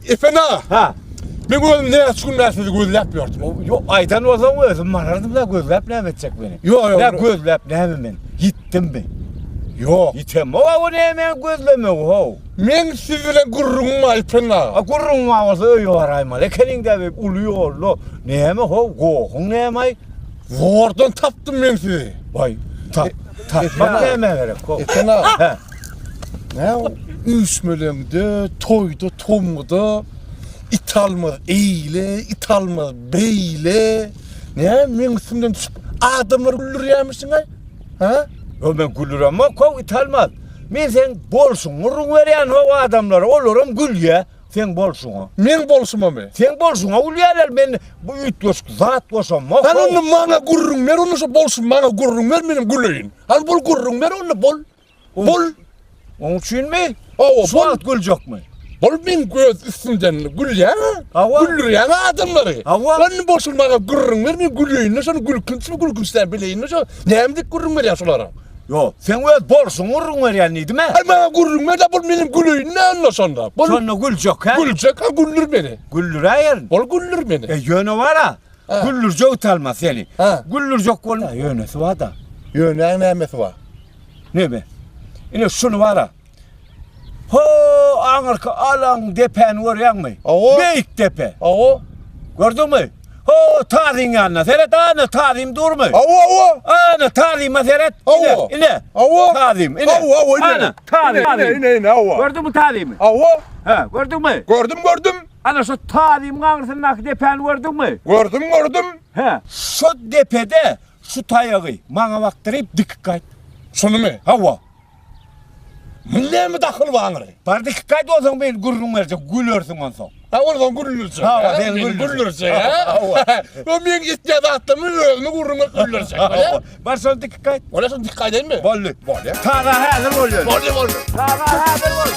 Efen aga. Ha. Men özüm näçe gün bäri sizi gözläp ýördüm. Ýok, aýdan bolsaň özüm barardym da gözläp näme etjek meni? Ýok, ýok. Nä gözläp näme men? Ýitdimmi? Ýok. Ýitemok, o näme gözlemegi how? Men siz bilen gürrüňim bar Efen aga. A gürrüň bar bolsa öýe baraýmaly ekeniň-dä be uly ýolda. Näme how, gohuň näme-aý? Zordan tapdym men sizi. Waý, tap, tapmak nämä gerek how? Efen aga. Hä. Nä üýşmeleňde, toýda, tomguda it almaz eýle, it almaz beýle. Nä meň üstümden düşüp adamlary güldürýärmişiň-aý? Hä? Ýok, men güldüremok how, it almaz. Men seň bolşuňy gürrüň berýän how adamlara, olaram gülýä seň bolşuňa. Meň bolşumamy? Seň bolşuňa gülýärler, men bu üýtgeşik zat goşamok. Hany onda maňa gürrüň ber onda şo bolşumy maňa gürrüň ber menem güleýin. Hany bol gürrüň ber onda bol. Bol. Oň üçinmi? Hawa, Şu wagt güljekmi? Bol meň göz üstümden gülýäň-ä. Hawa. Güldürýäň adamlary. Hawa. Hany bolşuny maňa gürrüň ber men güleýin-de şony gülkünçmi gülkünç däl bileýin-de şo. Näme diýip gürrüň berýäň şolara? Ýok, seň öz bolşuňy gürrüň berýän diýdim-ä. Aý maňa gürrüň ber-de bol menem güleýin-dä onda şonda. Bol. Şonda güljek hä? Güljek ha güldür meni. Güldüräýerin. Bol güldür meni. E ýöne bar-a. Güldürjek utalmaz seni. Ha. Güldürjek bol. Ýönesi bar-da. Ýönäň nämesi bar? Neme? Ine şuny bar-a. Ho, aňyrky alaň depäni görýäňmi? Hawa. Beýik depe. Hawa. Gördüňmi? Ho, tazyň ýanyna seret, ana tazym durmy? Hawa, hawa. Ana tazyma seret. Hawa. Ine, ine. Hawa. Tazym, ine. Hawa, hawa, ine. Ana, tazym. Ine, ine, ine, hawa. Gördüňmi tazymy? Hawa. He, gördüňmi? Gördüm, gördüm. Ana şu tazymyň aňyrsyndaky depäni gördüňmi? Gördüm, gördüm. He, şu depede şu taýagy maňa bakdyryp dikip gaýt. Şunumy? Hawa. Muň näme dahyly bar aňry? Bar dikip gaýt onsoň men gürrüň berjek, gülersiň onsoň. Ha onsoň güldürjek. Hawa, sen Meni güldürjek. güldürjek, ha? Hawa. O meň etýän zatlarymy özüme gürrüň berip güldürjek. Hawa. Bar şony dikip gaýt. Bolýa şony dikip gaýdaýynmy? Boldy. Bolýa. Taza häzir bolýar. Boldy, boldy. Taza häzir bol.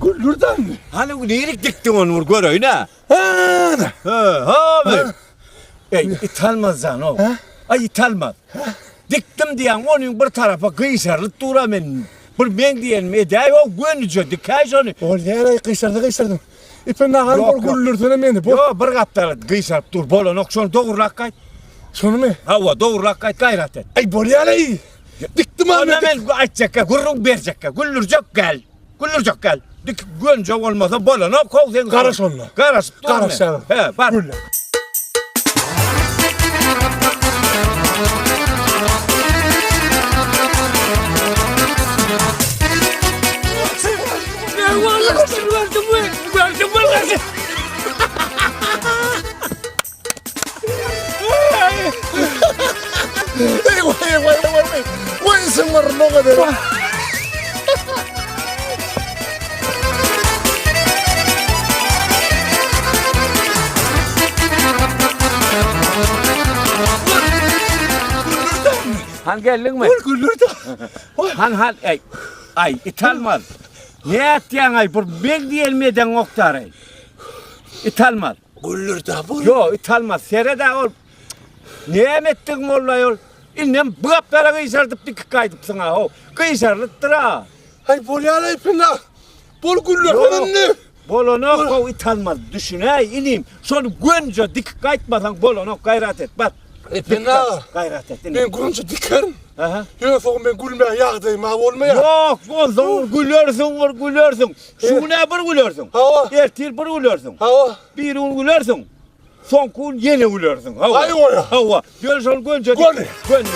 Güldürden. Hany nirik dikdiň ony bir göreýin-ä. Hana. He, ha. Ey, it almaz jan o. Ay it almaz. Dikdim diýen onuň bir tarapa gyşarylyp dura men. Bir men diýenim edäý o gönüje dikäý şony. Bolýar aý gyşardy gyşardym. Ipe nahar Ýok, bol ýok. güldürsene meni. Bol. Ýok, bir gapdala gyşaryp dur. Bolanok şony dogurlak gaýt. Şonymy? Hawa, dogurlak gaýt gaýrat et. Aý bolýar aý. Dikdim ha Onda men. men aýtjakka gürrüň berjekka, güldürjek gel. Güldürjek gel. Dik gönje bolmasa bolanok how sen. Garaş onda. Garaşyp dur. Garaş men. ýa. He, bar. Gülle. Ey vay vay vay vay. Vay sen var ne kadar. Han geldiňmi? Gül güldürdü. Han han ey. Ay it almaz. Ne etýäň ay bir men diýelim eden okdar ey. It almaz. Güldürdü bu. Yo it almaz. Seret ol. Näme etdiň molla ol? Indem bu gapdala gyşardyp dikip gaýdypsyň ha. Ho, gyşarlypdyr ha. Ay bolýar ay pinna. Bol güldürdü indi. Bolanok o it almaz. Düşünäý inim. Şony gönje dikip gaýtmasaň bolanok gaýrat et. Bak. E pinna. Gaýrat et. Men gülünce dikerim. Aha. Ýöne soň men gülmäge ýagdaýym ha bolmaýar. Ýok, onsoň gülersiň, bir gülersiň. Şu gün-ä bir gülersiň. Hawa. Ertir bir gülersiň. Hawa. Bir gün gülersiň. Soňky gün ýene gülersiň. Hawa. Aý goýa. Hawa. Ýöne şol gönje Göni. Göni.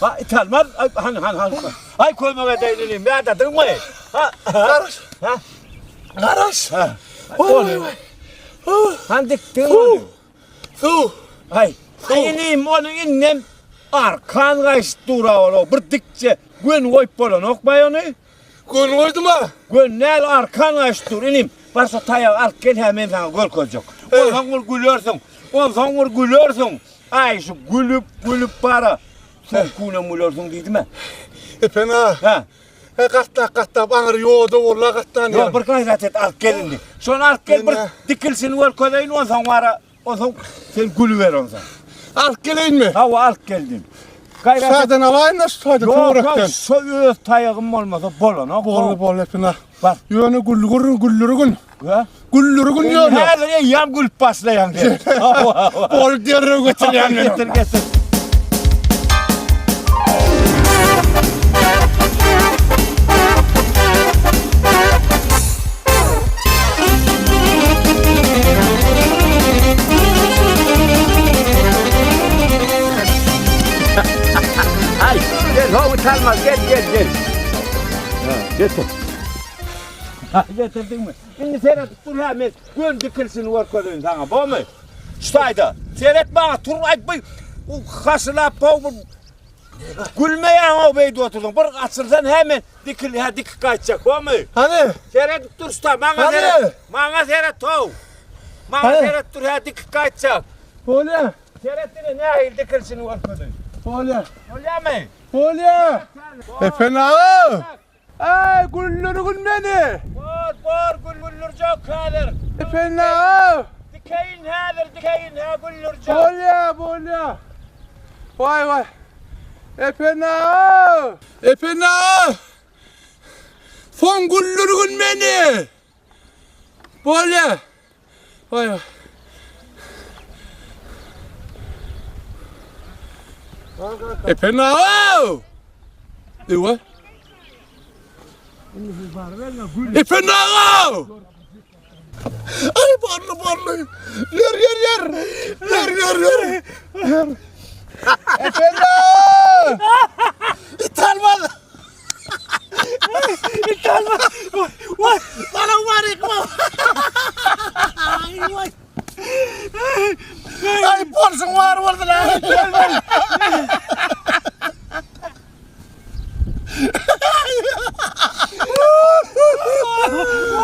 Ba it. It almaz. Ay, han han han. Ay kömek edeýin inim. Ýadadyňmy? Ha. Garaş. Ha. Garaş. Ha. Oý, oý. Han dikdiň ony. Suw. Ay. Ay inim ony innem arkan gaýşyp dur-a ol. Bir dikçe gön goýup bolanok baý ony. Gön goýdum-a. Gön däl arkan gaýşyp dur inim. Bar şo taýagy alyp gel hä men saňa görkezjek. Onsoň bir gülersiň. Onsoň bir gülersiň. Aý şu gülüp gülüp bara. Soň günem gülersiň diýdime. Epen aga. Ha. He gatnap gatnap aňyr ýoda bolla gatnan Ýok bir gaýrat et alyp gel indi. Şony alyp gel bir dikilşini görkezeýin onsoň bara onsoň sen gülüber onsoň. Alyp geleýinmi? Hawa alyp gel diýdim. Gaýrat et. Şadan alaýyn da şu taýda Ýok, ýok, töwerekden. şo öz taýagym bolmasa bolanok. Boldy boldy Epen aga. Bar. Ýöne güldür güldürgün. Ha? Güldürgün ýöne. Häzir eýýäm gülüp başlaýaň sen. Hawa, hawa. Bolup derrew getirýän men. Getir, getir. Ay, gel, ho, utanmaz, gel, gel, gel. Ha, getir. Ha, getirdiňmi? Indi seredip dur hä, men gön dikilşini görkezeýin saňa, bormy? Şu taýda. Seret maňa, tur, aý, bu haşylap, how, bu gülmeýäň-ow beýdip otursaň. Bir açylsan hä men dikil, hä dikip gaýtjak, bormy? Hany? Seredip dur şu taý, maňa Hany? seret. Maňa seret, how. Maňa Hany? seret dur, hä dikip gaýtjak. Bolýa. Seret ine nähili dikilşini görkezeýin. Bolýa. Bolýamy? Bolýa. Epen aga. Eý, güldürgün meni. Bor, bor, gül güldürjek häzir. Epen aga. Dikeýin häzir, dikeýin hä güldürjek. Bolýa, bolýa. Waý, waý. Epen aga. Epen aga. Soň güldürgün meni. Bolýa. Waý, waý. Epen aga. Ewa. Epen aga. Ay barly barly. Yer yer yer. Yer yer yer. Yer. Epen aga. İtalmaz. İtalmaz. Vay, bana var ekma. Ay vay. Ay bolsun var bolsun.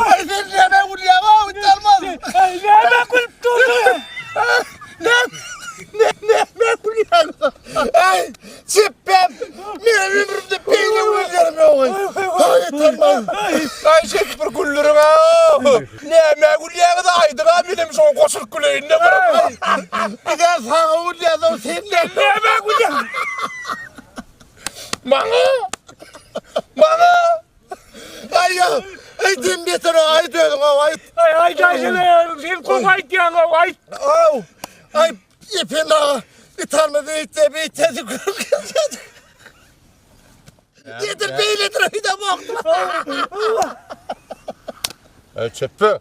Ay sen näme gülýäň o italmaz. Ay näme gülüp durdyň? Ne ne näme gülýäň? Ay çepbem. Menem ömrümde beýle gülýärim ýok. Ay italmaz. Ay çek bir güldüriň ha. Näme gülýäňiz aýdyň-a menem şoňa goşulyp güleýin-de bir. Biz-ä saňa gülýäs, sen näme gülýäň? Maňa? Maňa? Aý, aý, dem beter, aýt özüň, aýt. Aý, aýdaýsana, sen gowy aýdýaň, aýt. Aw, aý, Ependi aga, italmaz beýtse, beýtse, Nedir beýledir öýde bokdur. Eý çepbe.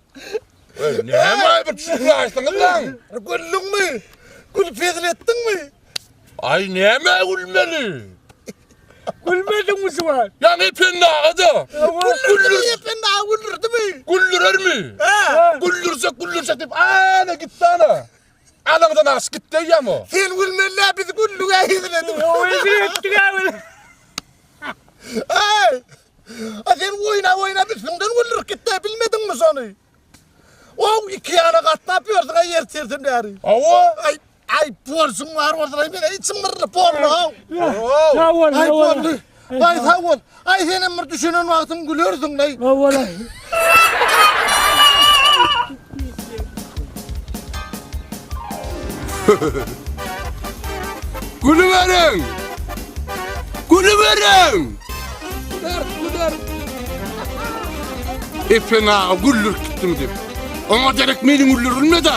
Eý näme aý bir düşünýärsiňiz lan? Güldüňmi? Gülüp hezil etdiňmi? Aý näme gülmeli? Gülmediňmi şu wagt? Ýaňy Ependi aga-da. Güldürdi Ependi aga güldürdimi? Güldürermi? Hä? Güldürsek güldürsek diýip ana gitdi ana. Alaňdan aşyp gitdi eýýäm o. Sen gülmeli-dä biz güldük-ä hezil edip. Hezil etdik-ä biz. Aý! A sen oýnap-oýnap üstüňden güldürip gitdi-ä bilmediňmi şony? Ow, iki ýana gatnap ýörsüň-ä ertirden bäri. Hawa. Aý, aý, bolşuň bar bolsun-aý, men-ä içim gyrlyp boldy-how. Sag bol, Aý, boldy. Aý, sag bol. Aý, senem bir düşünen wagtyň gülersiň-laý. Hawa-laý. Gülüberiň! Gülüberiň! Güler, güler. Epen aga güldürip gitdim diýip. Oňa derek meniň güldürilmedi.